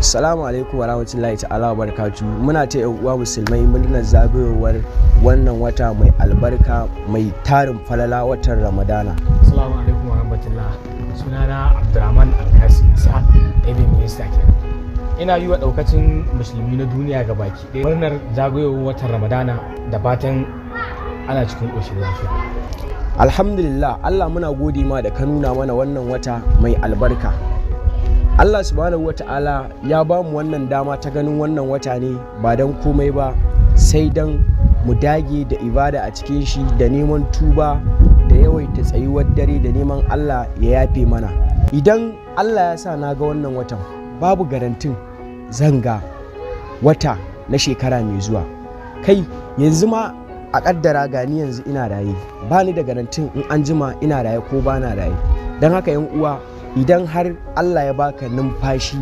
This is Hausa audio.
Assalamu alaikum wa rahmatullahi ta'ala wa barakatu. Muna ta yan uwa musulmai murnar zagayowar wannan wata mai albarka, mai tarin falala, watan Ramadana. Assalamu alaikum wa rahmatullah. Sunana Abdurrahman Alkasim Isa, Navy Minister kenan. Ina yi wa daukacin musulmi na duniya baki ɗaya murnar zagayowar watan Ramadana, da fatan ana cikin ƙoshin lafiya. Alhamdulillah, Allah muna gode ma da ka nuna mana wannan wata mai albarka. Allah subhanahu wata'ala ya ba mu wannan dama ta ganin wannan wata ne ba don komai ba sai don mu dage da ibada a cikin shi, da neman tuba, da yawaita tsayuwar dare, da neman Allah ya yafe mana. Idan Allah ya sa na ga wannan watan, babu garantin zan ga wata na shekara mai zuwa. Kai, yanzu ma a kaddara gani yanzu ina raye, ba ni da garantin in an jima ina raye ko ba na raye. Don haka yan uwa, idan har Allah ya baka numfashi